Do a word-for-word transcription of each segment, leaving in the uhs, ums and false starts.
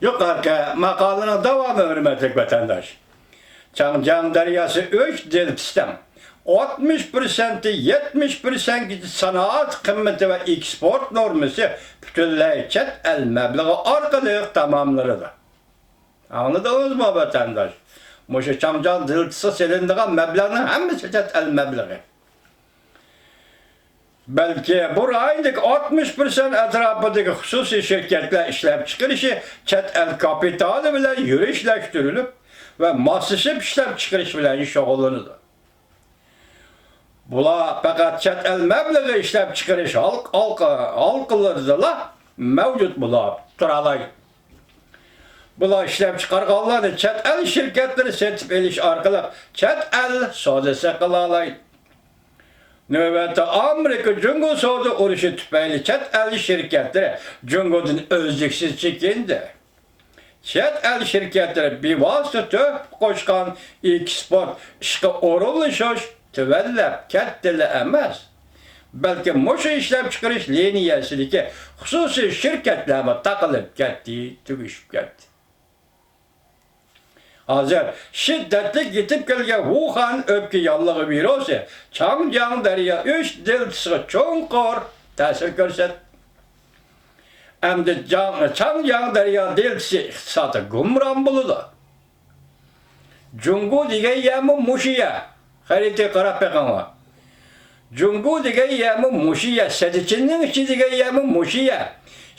يۇقىرىقى ماقالىنىڭ داۋامى، ھۆرمەتلىك ۋەتەنداش. چاڭجياڭ دەرياسى ئۈچ دېلتىسىنىڭ ئاتمىش پىرسەنتى، يەتمىش پىرسەنتكىچە سانائەت قىممىتى ۋە ئېكسپورت نورمىسى پۈتۈنلەي چەت ئەل مەبلىغى ئارقىلىق تاماملىنىدۇ. ئاڭلىدىڭىزمۇ، ۋەتەنداش؟ مۇشۇ چاڭجياڭ دېلتىسىغا سېلىنىدىغان مەبلەغنىڭ ھەممىسى چەت ئەل مەبلىغى. بەلكى بۇ رايوندىكى ئاتمىش پىرسەنت ئەتراپىدىكى خۇسۇسىي شىركەتلەر ئىشلەپچىقىرىشى چەت ئەل كاپىتالى بىلەن يۈرۈشلەشتۈرۈلۈپ ۋە ماسلىشىپ ئىشلەپچىقىرىش بىلەن شۇغۇللىنىدۇ. بۇلار پەقەت چەت ئەل مەبلىغى ئىشلەپچىقىرىش ھالق-، ھالقا-، ھالقىلىرىدىلا مەۋجۇت بولۇپ تۇرالايدۇ. بۇلار ئىشلەپچىقارغانلارنى چەت ئەل شىركەتلىرى سېتىپ ئېلىش ئارقىلىق چەت ئەل سودىسى قىلالايدۇ. نۆۋەتتە ئامېرىكا جۇڭگو سودا ئۇرۇشى تۈپەيلى چەت ئەل شىركەتلىرى جۇڭگودىن ئۈزلۈكسىز چېكىندى. چەت ئەل شىركەتلىرى بىۋاسىتە تۆھپە قوشقان ئېكسپورت ئىشقا ئورۇنلىشىش تۆۋەنلەپ كەتتىلا ئەمەس، بەلكى مۇشۇ ئىشلەپچىقىرىش لىنىيەسىدىكى خۇسۇسىي شىركەتلەرمۇ تاقىلىپ كەتتى، تۈگىشىپ كەتتى. ھازىر شىددەتلىك يېتىپ كەلگەن ۋۇخەن ئۆپكە ياللۇغى ۋىرۇسى چاڭجياڭ دەريا ئۈچ دېلتىسىغا چوڭقۇر تەسىر كۆرسەتتى. ئەمدى جاڭ-، چاڭجياڭ دەريا دېلتىسى ئىقتىسادى گۇمران بولىدۇ. جۇڭگو دېگەن يەرمۇ مۇشۇ يەر. خەرىتىگە قاراپ بېقىڭلار. جۇڭگو دېگەن يەرمۇ مۇشۇ يەر، سەددىچىننىڭ ئىچى دېگەن يەرمۇ مۇشۇ يەر.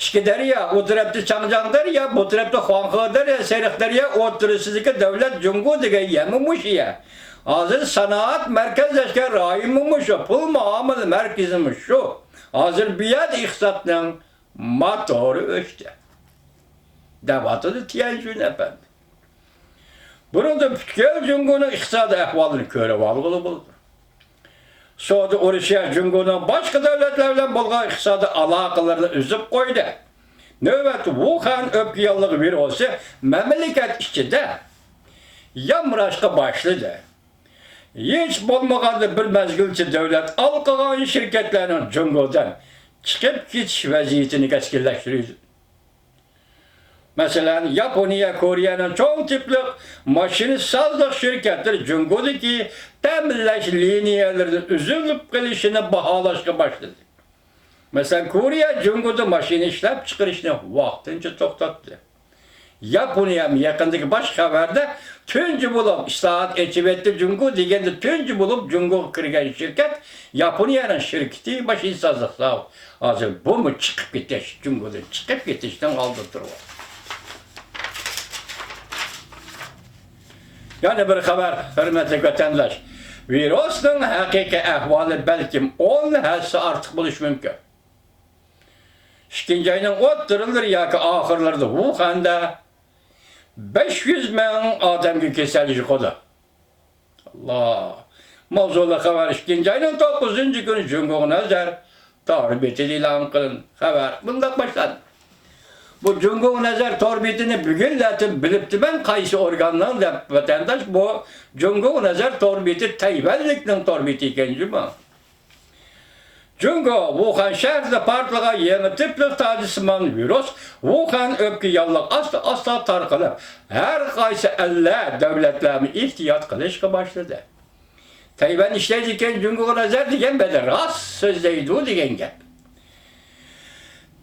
ئىككى دەريا، ئۇ تەرەپتە چاڭجياڭ دەريا، بۇ تەرەپتە خۇاڭخې دەريا، سېرىق دەريا ئوتتۇرىسىدىكى دۆلەت جۇڭگو دېگەن يەرمۇ مۇشۇ يەر. ھازىر سانائەت مەركەزلەشكەن رايونمۇ مۇشۇ، پۇل مۇئامىلە مەركىزىمۇ شۇ. ھازىر بۇ يەردە ئىقتىسادنىڭ موتورى ئۆچتى، دەۋاتىدۇ تيەنشۈن ئەپەندى. بۇنىڭدىن پۈتكۈل جۇڭگونىڭ ئىقتىسادىي ئەھۋالىنى كۆرۈۋالغىلى بولىدۇ. سودا ئۇرۇشى جۇڭگونىڭ باشقا دۆلەتلەر بىلەن بولغان ئىقتىسادىي ئالاقىلىرىنى ئۈزۈپ قويدى. نۆۋەتتە ۋۇخەن ئۆپكە ياللۇغى ۋىرۇسى مەملىكەت ئىچىدە يامراشقا باشلىدى. ھېچ بولمىغاندا بىر مەزگىلچە دۆلەت ئالقىغان شىركەتلەرنىڭ جۇڭگودىن چىقىپ كېتىش ۋەزىيىتىنى كەسكىنلەشتۈرۈلدى. مەسىلەن، ياپونىيە كورېيەنىڭ چوڭ تىپلىق ماشىنىسازلىق شىركەتلىرى جۇڭگودىكى تەمىنلەش لىنىيەلىرىنىڭ ئۈزۈلۈپ قېلىشىنى باھالاشقا باشلىدى. مەسىلەن، كورېيە جۇڭگودا ماشىنا ئىشلەپچىقىرىشنى ۋاقتىنچە توختاتتى. ياپونىيەمۇ يېقىندىكى باش خەۋەردە تۇنجى بولۇپ ئىسلاھات ئېچىۋەتتى جۇڭگو دېگەندە، تۇنجى بولۇپ جۇڭگوغا كىرگەن شىركەت ياپونىيەنىڭ شىركىتى، ماشىنىسازلىق زاۋۇتى. ھازىر بۇمۇ چىقىپ كېتىش، جۇڭگودىن چىقىپ كېتىشنىڭ ئالدىدا تۇرۇۋاتىدۇ. يەنە بىر خەۋەر، ھۆرمەتلىك ۋەتەنداش. ۋىرۇسنىڭ ھەقىقىي ئەھۋالى بەلكىم ئون ھەسسە ئارتۇق بولۇشى مۇمكىن. ئىككىنچى ئاينىڭ ئوتتۇرىلىرى ياكى ئاخىرلىرىدا ۋۇخەندە بەش يۈز مىڭ ئادەمگە كېسەل يۇقىدۇ. ئاللا! ماۋزۇلۇق خەۋەر ئىككىنچى ئاينىڭ توققۇزىنچى كۈنى جۇڭگوغا نەزەر تور بېتىدە ئېلان قىلىندى. خەۋەر مۇنداق باشلاندى. بۇ جۇڭگوغا نەزەر تور بېتىنى بۈگۈنلەتە بىلىپتىمەن، قايسى ئورگاننىڭ دەپ، ۋەتەنداش، بۇ جۇڭگوغا نەزەر تور بېتى تەيۋەنلىكنىڭ تور بېتى ئىكەن جۇمۇ. جۇڭگو ۋۇخەن شەھىرىدە پارتلىغان يېڭى تىپلىق تاجسىمان ۋىرۇس ۋۇخەن ئۆپكە ياللۇغى ئاستا-ئاستا تارقىلىپ، ھەر قايسى ئەللەر، دۆلەتلەرمۇ ئېھتىيات قىلىشقا باشلىدى. تەيۋەن ئىشلەيدىكەن، جۇڭگوغا نەزەر دېگەن بەدە راست سۆزلەيدۇ دېگەن گەپ.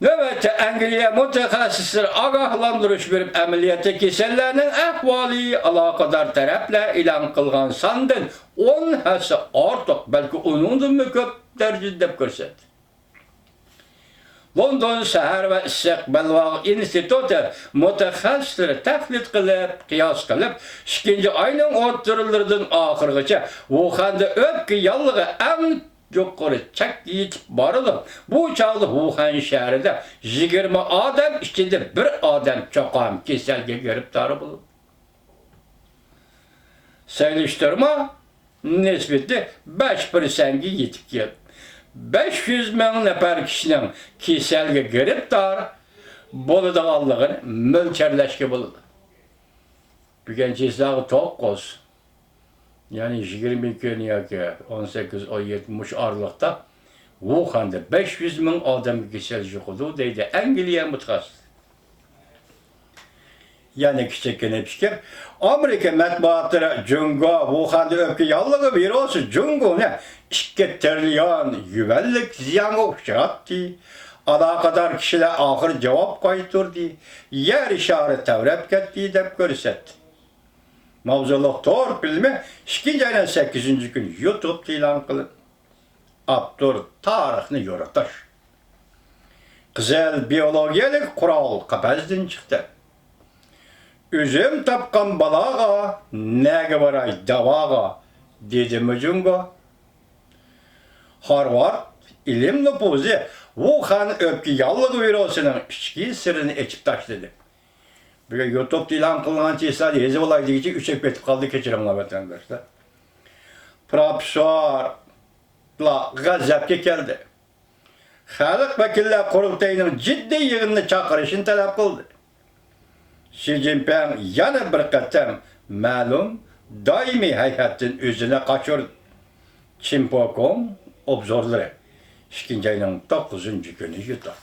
نۆۋەتتە ئەنگلىيە مۇتەخەسسىسلىرى ئاگاھلاندۇرۇش بېرىپ، ئەمەلىيەتتە كېسەللەرنىڭ ئەھۋالى ئالاقىدار تەرەپلەر ئېلان قىلغان ساندىن ئون ھەسسە ئارتۇق، بەلكى ئۇنىڭدىنمۇ كۆپ دەرىجىدە دەپ كۆرسەتتى. لوندون سەھەر ۋە ئىسسىق بەلباغ ئىنستىتۇتى مۇتەخەسسىسلىرى تەقلىد قىلىپ، قىياس قىلىپ، ئىككىنچى ئاينىڭ ئوتتۇرىلىرىدىن ئاخىرغىچە ۋۇخەندە ئۆپكە ياللۇغى ئەڭ يۇقىرى چەككە يېتىپ بارىدۇ. بۇ چاغدا ۋۇخەن شەھىرىدە يىگىرمە ئادەم ئىچىدە بىر ئادەم چوقۇم كېسەلگە گىرىپتار بولىدۇ. سېلىشتۇرما نىسبىتى بەش پىرسەنتكە يېتىپ كېلىپ، بەش يۈز مىڭ نەپەر كىشىنىڭ كېسەلگە گىرىپتار بولىدىغانلىقىنى مۆلچەرلەشكە بولىدۇ. بۈگۈن چېسلاغا توققۇز، يەنى يىگىرمە كۈن ياكى ئون سەككىز، ئون يەتتە مۇشۇ ئارىلىقتا ۋۇخەندە بەش يۈز مىڭ ئادەمگە كېسەل يۇقىدۇ، دەيدۇ ئەنگلىيە مۇتەخەسسىسى. يەنە كىچىككىنە پىكىر، ئامېرىكا مەتبۇئاتلىرى جۇڭگو ۋۇخەندە ئۆپكە ياللۇغى ۋىرۇسى جۇڭگونى ئىككى تىرىليون يۈەنلىك زىيانغا ئۇچراتتى، ئالاقىدار كىشىلەر ئاخىر جاۋاب قايتۇردى، يەر شارى تەۋرەپ كەتتى دەپ كۆرسەتتى. ماۋزۇلۇق تور فىلىمى ئىككىنچى ئاينىڭ سەككىزىنچى كۈنى يۇتۇبتا ئېلان قىلىندى. ئاپتور تارىخنى يورۇتۇش. قىزىل بىيولوگىيەلىك قورال قەپەستىن چىقتى. ئۆزۈم تاپقان بالاغا، نەگە باراي داۋاغا، دېدىمۇ جۇڭگو. خارۋارد ئىلىم نوپۇزى ۋۇخەن ئۆپكە ياللۇغى ۋىرۇسىنىڭ ئىچكى سىرىنى ئېچىپ تاشلىدى. بۈگۈن يۇتۇبتا ئېلان قىلىنغان چىسلارنى يېزىۋالاي دېگۈچە ئۆچۈپ كېتىپ قالدى، كېچىرىڭلار ۋەتەنداشلار. پروفېسسورلار غەزەپكە كەلدى. خەلق ۋەكىللەر قۇرۇلتىيىنىڭ جىددىي يىغىننى چاقىرىشىنى تەلەپ قىلدى. شى جىنپىڭ يەنە بىر قېتىم مەلۇم دائىمىي ھەيئەتتىن ئۆزىنى قاچۇردى. چىنپوكوڭ ئوبزورلىرى، ئىككىنچى ئاينىڭ توققۇزىنچى كۈنى يۇتۇق.